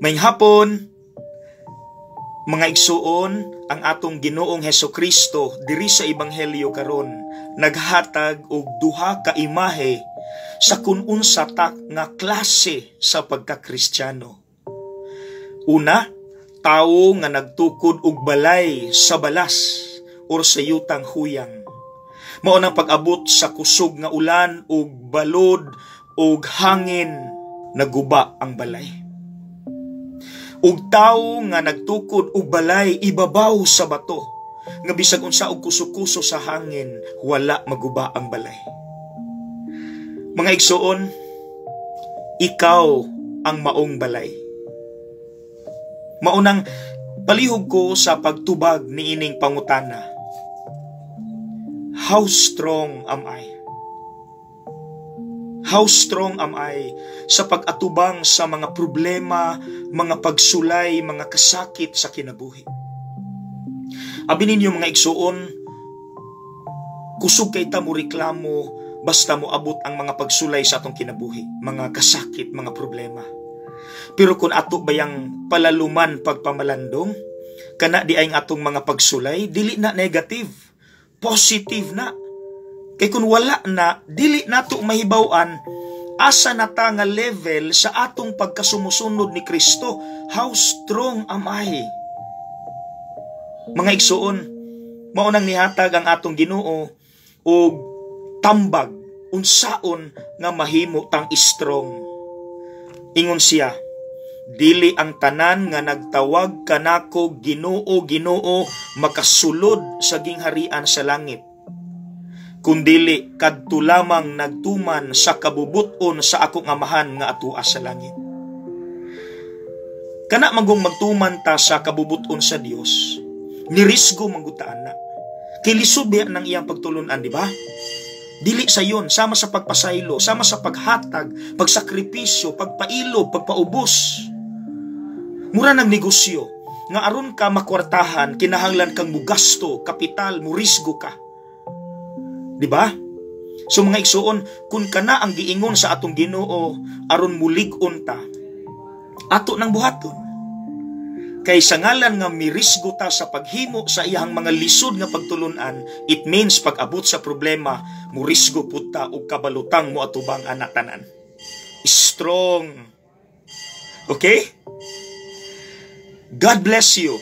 Maayong hapon, mga igsuon. Ang atong Ginoong Heso Kristo diri sa ebanghelyo karon naghatag og duha ka imahe sa kun unsa ta nga klase sa pagkakristyano. Una, tawo nga nagtukod og balay sa balas or sa yutang huyang. Mao nang pag-abot sa kusog nga ulan ug balod ug hangin, naguba ang balay. Ug tawo nga nagtukod og balay ibabaw sa bato, nga bisag unsa og kuso-kuso sa hangin, wala maguba ang balay. Mga igsuon, ikaw ang maong balay. Mao nang palihog ko sa pagtubag niining pangutana. How strong am I? How strong am I sa pag-atubang sa mga problema, mga pagsulay, mga kasakit sa kinabuhi? Abi ninyo, mga igsuon, kusog kay ta mo reklamo basta mo abot ang mga pagsulay sa atong kinabuhi, mga kasakit, mga problema. Pero kung ato bayang palaluman pagpamalandong, kana di ay ang atong mga pagsulay, dili na negative, positive na. Kay kung wala na, dili nato mahibaw-an asa na ta nga level sa atong pagkasumusunod ni Kristo. How strong am I? Mga igsuon, mao nang nihatag ang atong Ginoo og tambag unsaon nga mahimo tang strong. Ingon siya, "Dili ang tanan nga nagtawag kanako 'Ginoo, Ginoo' makasulod sa gingharian sa langit, kundili kadto lamang nagtuman sa kabubuton sa akong Amahan nga atua sa langit." Kana manggong magtuman ta sa kabubuton sa Dios, nirisgo manggutaan na. Kay lisod biya ng iyang pagtulunan, di ba? Dili sayon, sama sa pagpasaylo, sama sa paghatag, pagsakripisyo, pagpailo, pagpaubos. Mura ng negosyo, nga aron ka makwartahan, kinahanglan kang mugasto, kapital, murisgo ka. Di ba? So mga igsuon, kung kana ang giingon sa atong Ginoo aron mulig-on ta, ato nang buhaton. Kay sa ngalan nga mirisgo ta sa paghimo sa iyang mga lisod nga pagtulunan, it means pag-abot sa problema, murisgo pud ta og kabalutang mo atubang ana tanan. Strong. Okay? God bless you.